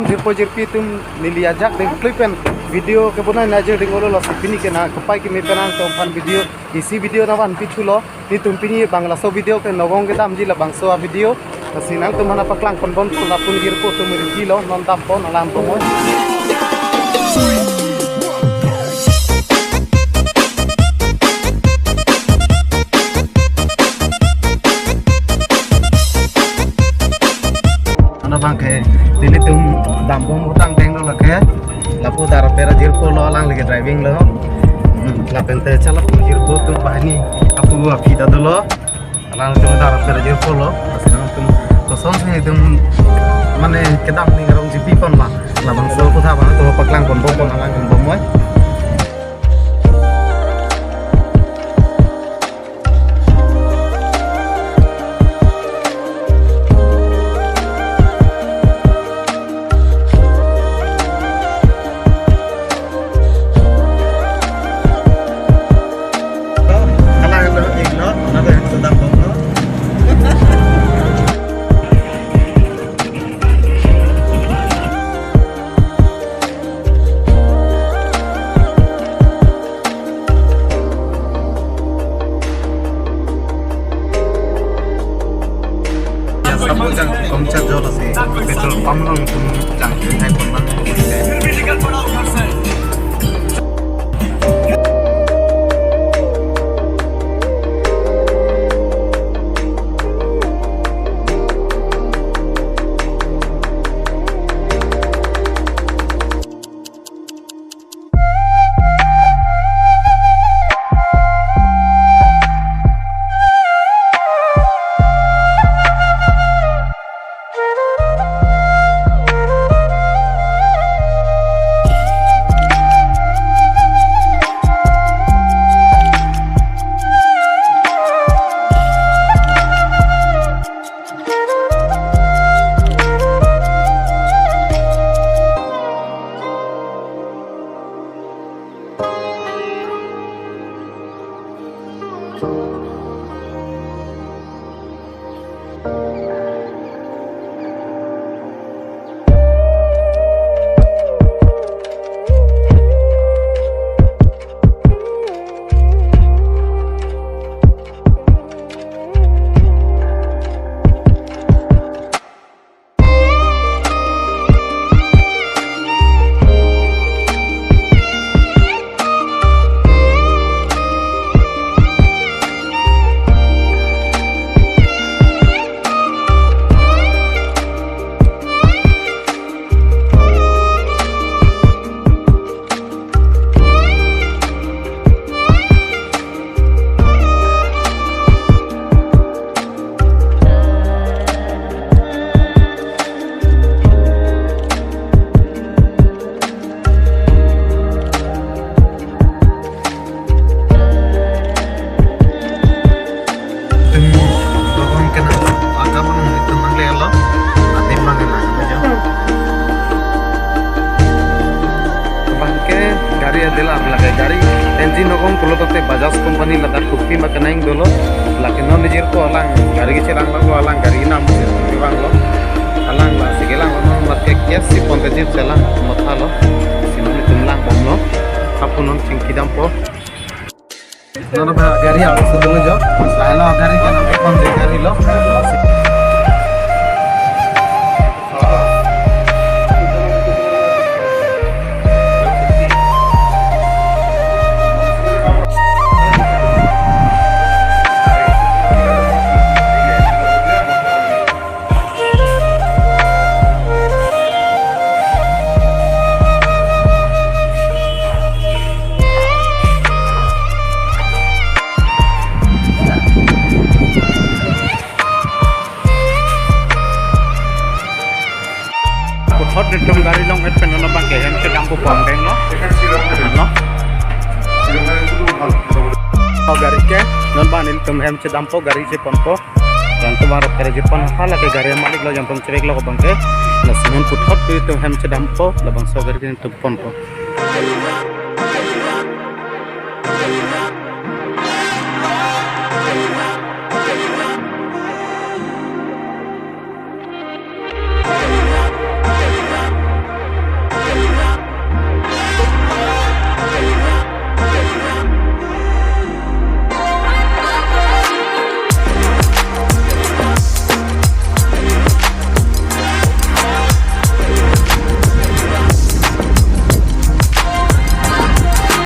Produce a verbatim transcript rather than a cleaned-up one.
Jirpo jirpi atum, neli ajak dengklui pen video kebonai nangji ding olo, lasi pini ke nangkepai keme pen nangtumphan video, isi video nangvanpi thulo. Netum pini bang laso video ke nogong kedamji labangso avideo. Lasi nangtum aphan paklang ponbom, lapu jirpo atum rinti lo, non dampo, nang lang bomnon. Ano bang ke, nelitum dambom utang denglo lake. Lapu dar pera jirpo lo, alang lake driving lo. Hmm, lapen te chala jirpo atum banghini apu aphi ta dolo. Alang atum dar pera jirpo lo. Lasi nangtum kosonsi itum mane kedam ning arong jipi pon ma. Labangso aphuthak abang atum paklang ponbom, nang lang bomnon. Ya, sabun jang kom cha jo lasi, petrol pump along tum jang hai pon man. Tum dogon kena akam nang itum nangle lo. Adim bang kena aja. Bang ke gari adealer lake gari engine nogong pulote Bajaj company ladak kopi ma kenang dolo. Lake non jirpo alang gari kecherang lo, alang gari nam bang lo. Alang lasi kelang lo, non marke cash si pon kejip selang motha lo. Si non itum lang bomlo. Apun non chingki dampo. Non ba gari awas dulu jo. Lain lo gari kena pon de gari lo. Puthot netum gari long et pen non bang ke hem chedampo pon denglo. Ano? O gari ke non bang netum hem chedampo, gari cheponpo. Jangtum arap kere jepon hala ke gari malik lo, jangtum chevek lo bang ke. Lasi non puthot netum hem chedampo, labangso gari ke netum ponpo.